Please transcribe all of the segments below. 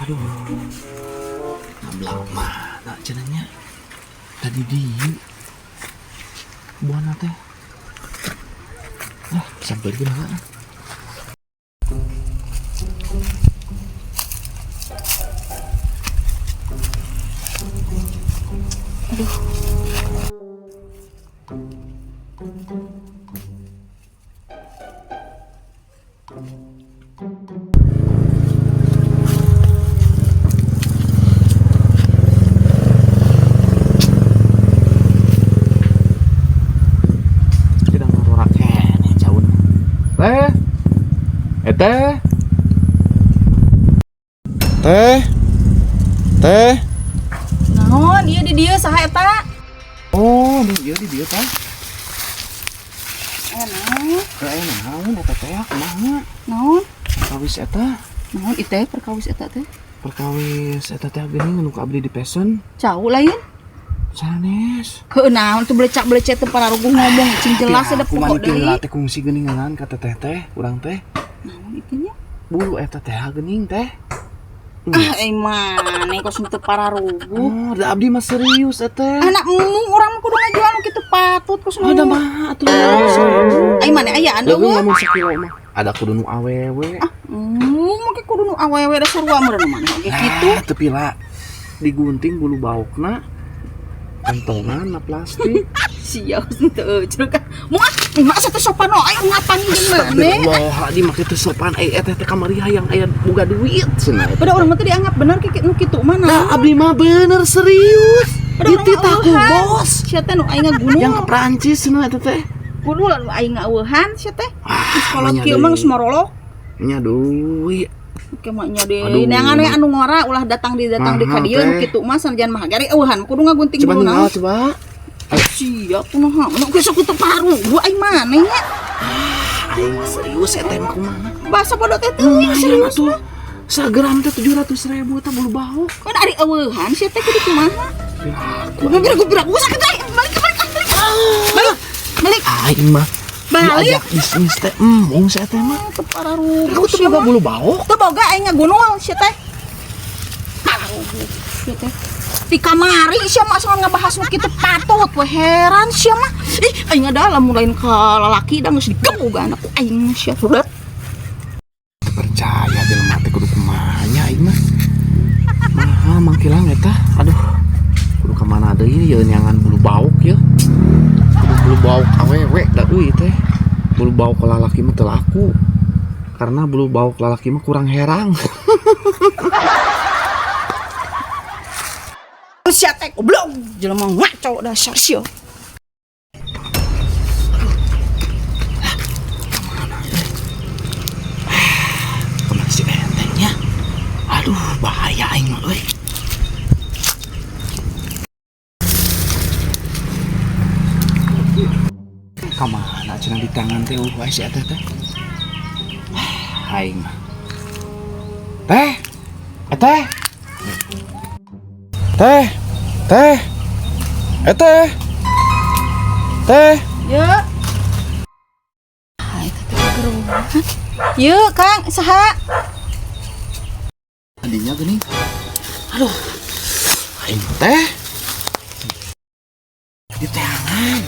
Aduh. Ngablak mana cenah nya? Tadi dieu. Buana teh. Ah, sampeurkeun heula. Aduh. Kita ngarorak keneh cauna. Teh. Eh teh. Teh. Teh. Naon ieu di dieu, saha eta? Oh, di dieu, di dieu teh. Eh, naon? Kayak naon eta teh, kumaha? Naon? Perkawis eta. Naon ieu teh, perkawis eta teh? Perkawis eta teh geuning nu ka abdi dipesen. Cau lain? Sanes. Heuh, naon tuh belecak-belecek teh, pararuguh ngomong cing jelas ada Kumaha pokok deui. lah teh kungsi geuningan ka teteh teh, urang teh. Naon itu nya? Bulu eta teh geuning teh. Ah, eh maneh kos teu pararuguh. Oh, da abdi mah serius eta. Anak embung urang mah kudu ngajual nu kitu patut kos nu. Ada mah atuh. Ai maneh ayaan Leuweung eueuh? lamun sakilo mah. Ada kudu nu awewe. Ah, embung make kudu nu awewe, da sarua meureun maneh oge kitu. Ah, teu pila. Digunting bulu baukna. Kantongan na plastik. Sia teu eucruk kan. Moal masa teu sopan wae ngapan jeung maneh. Astagfirullah, di make teu sopan ai eta teh kamari hayang aya boga duit cenah. Pada urang mah teu dianggap bener kitu nu kitu mah. Nah, abdi mah bener serius. Pada urang mah Dititah ku eueuhan. bos. Sia teh nu aing ngagunul. Yang ke Prancis cenah eta teh. Kudu lah nu aing ngaueuhan sia teh. Ah, Geus kolot manya kieu mah deui. geus marolok. Nya duit. Oke mah nya deui. Aduh. Neangan we anu ngora, ulah datang di datang di ka Mahal, dieu nu teh. kitu mah sanajan mah gari eueuhan kudu ngagunting Coba bulu ninggal naon. coba. Sia kunaha? Nu geus aku teu paruguh ai maneh nya. Aing mah serius eta mah kumaha. Bahasa bodoh teh teuing Lumayan serius atuh. mah. Sagram teh 700 ribu eta bulu bauk. Kan ari eueuhan sia teh kudu kumaha? Piraku. Gue piraku sakit euy. Balik balik ah, balik. Balik. Balik. Aing mah Balik. diajak bisnis teh embung sia teh mah. Teu pararuguh Aku teu sia boga mah. bulu bauk. Teu boga aing ngagunul sia teh. Pararuguh sia teh. Di kamari sia mah asal ngabahas nu kitu patut we, heran sia mah. Ih, aing ada lamun lain ka lalaki da geus digebugan aku aing sia surat. Percaya jelema teh kudu kumaha nya aing mah. Mahal mangkilang eta. Aduh. Kudu ka mana deui ieu neangan bulu bauk ya. Kudu bulu bauk awewe da euy teh. Bulu bauk lalaki mah teu laku. Karena bulu bauk lalaki mah kurang herang. Sia teh goblok, jelema ngaco dasar sia. Kemana si entengnya? Aduh, bahaya aing mah euy. Kamana cenah di tangan teh wae si eta teh? Aing mah. Teh. Eh teh. Teh. Teh. Eh teh. Teh. Ya. Ah, eta teh kegeruhan. Yuk, Kang, saha? Tadinya gini. Aduh. Aing teh. Di tangan.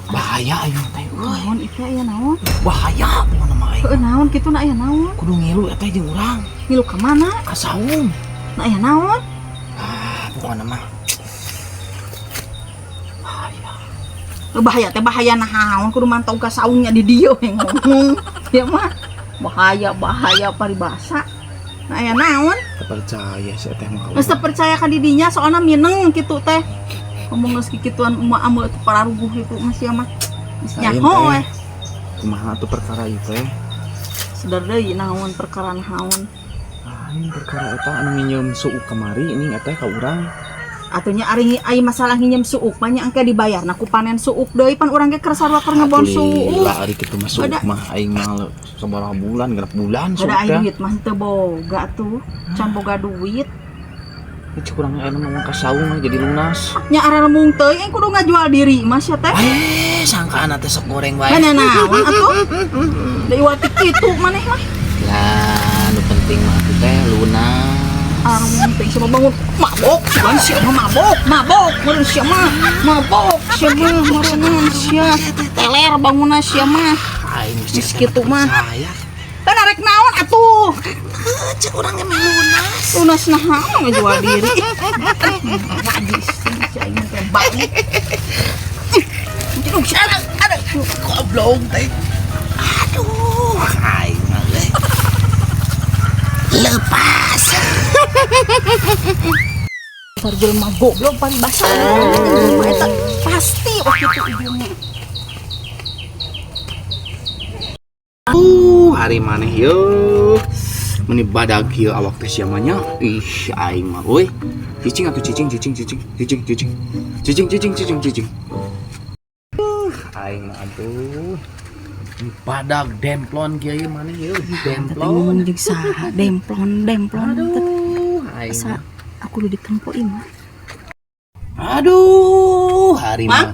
Bahaya aing teh euy. Naon itu, aya naon? Bahaya pokona mah aing. Heueuh, naon kitu na, aya naon? Kudu ngilu eta jeung urang. Ngilu ka mana? Ka saung. Na aya naon? Ah, pokona mah. Bahaya. Bahaya teh bahaya naon, kudu mantau ka saungnya di dieu we ngomong. Ya mah bahaya bahaya paribasa. Nah, aya naon? Teu percaya si teh mah. Geus teu percaya ka didinya soalna mineng kitu teh. Ngomong geus kikituan emak ameu teu pararuguh itu mah sia mah. Geus Lain, nyaho teh. we. Kumaha atuh perkara ieu teh? Sadar deui naon perkara naon. Lain perkara eta anu nginjeum suuk kamari ini eta ka urang. Atunya ari ai masalah nginjem suuk mah nya engke dibayar ku panen suuk deui, pan urang ge keur sarua keur ngebon suuk. Lah ari kitu mah suuk Ada. mah aing mah sabaraha bulan, 6 bulan suuk Ada ai teh. duit mah teu boga tuh. Can boga duit. Ini kurang aya mah ka saung jadi lunas. Nya araremung teuing aing kudu ngajual diri mah sia teh. Eh, Sangkaan teh sok goreng wae. Mana naon atuh? Da iwati kitu maneh mah. Lah, nu penting mah atuh teh lunas. Arung teh sama bangun mabok, kan sia mah mabok, mabok, meureun sia mah mabok, sia mah meureun sia. Teler bangunna sia mah. Aing Geus kitu mah. Saya. Kan arek naon atuh? Cek urang ge meh lunas. Lunas naha ngajual diri. Najis si aing teh balik. Aduh, aduh, aduh. Goblok teh. Aduh, aing mah euy. Lepas. Dasar jelema goblok paribasa. Eta pasti waktu itu ujungnya. Hari maneh ye. Meni badag kieu awak teh sia mah nya. Ih, aing mah euy. Cicing atuh cicing cicing cicing cicing cicing. Cicing cicing cicing cicing. Aing mah aduh. Ini badag demplon kieu ieu maneh ye, demplon. Ngomong jeung saha demplon demplon. Aduh, aing Asa mah. aku udah ditempo ieu mah. Aduh, hari Mang? mah.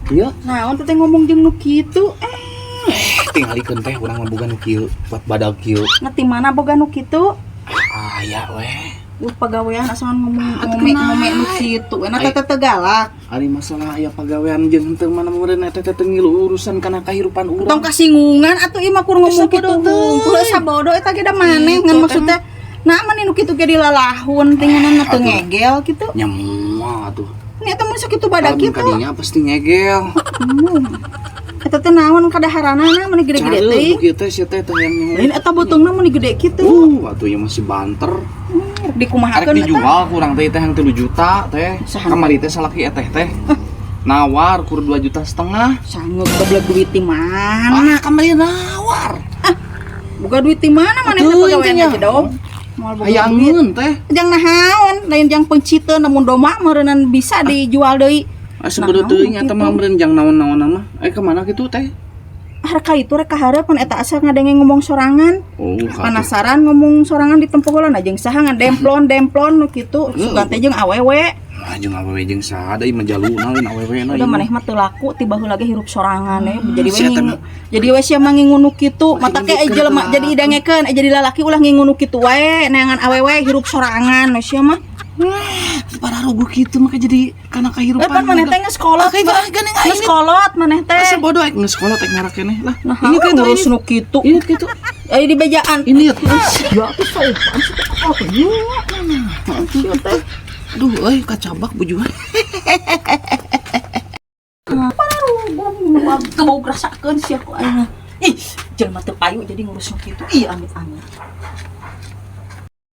Iya, Naon teh ngomong jeung nu kitu? Tingalikeun teh urang mah boga nu kieu, buat badag kieu. Ngerti mana boga nu kitu? Aya weh. Pagawean asangan ngomong Atuh ngome kumaha? ngome nu kitu. Enak Ai. teh teu galak. Ari masalah aya pagawean jeung henteu mana meureun eta teh teu ngilu urusan kana kahirupan urang. Tong kasinggungan atuh ieu mah kur ngomong kitu Sabodo teuing. hungkul sabodo eta ge da maneh Gitu, ngan teh. maksudnya nah mani nu kitu ge dilalahun tingunan teu Atuh. ngegel kitu. Nya moal atuh. Ini eta mun sakitu badak Lamun kitu. kadinya pasti ngegel. Eta teh naon kadaharanana meni gede-gede Cari teuing. kieu teh sia teh teh yang Lain eta beuteungna meni gede kitu. Atuh ieu masih banter. Rek Arek dikumahakeun eta. dijual kurang teh teh yang 3 juta teh. Saha? Kamari teh salaki eteh teh. Nawar kur 2,5 juta. Sanggup goblok duit di mana? Ah, kamari nawar. Boga duit di mana maneh Atuh, pagawean intinya. aja dong. Moal boga duit. Hayangeun teh. Jang nahaon, lain jang penciteun namun domba meureunnan bisa dijual deui. Ah, sabodo Naon teuing eta kitu? mah meureun jang naon-naon mah. Eh kemana kitu teh? Ah, rek ka itu rek ka hareup pan eta asa ngadenge ngomong sorangan. Oh, Penasaran ngomong sorangan di tempo heula nah jeung saha ngademplon demplon nu kitu sugan teh jeung awewe. Ah, jeung awewe jeung saha da ieu mah jaluna lain awewe na. Udah maneh mah teu laku tiba heula ge hirup sorangan we. Jadi we Sia teh ngingu, jadi we sia mah ngingu nu kitu. Mata ke Masih jelema ngingu jadi idangekeun jadi lalaki ulah ngingu nu kitu wae neangan awewe hirup sorangan we sia mah. Para ruguh kitu mah jadi kana kahirupan. Eh pan maneh teh geus kolot. Ah, kayak ah, geuning aing. Geus kolot maneh teh. Asa bodoh aing geus kolot aing ngarak keneh lah. Nah, Ini kitu ngurus ini. nu kitu. Ini kitu. Eh di bejaan. Ini Ya tuh sopan sih. Oh, iya. Sia teh. Aduh euy kacabak bujuan. Teu bau rasakeun sia ku aing. Ih, jelema teu payu jadi ngurus nu kitu. Ih, amit-amit.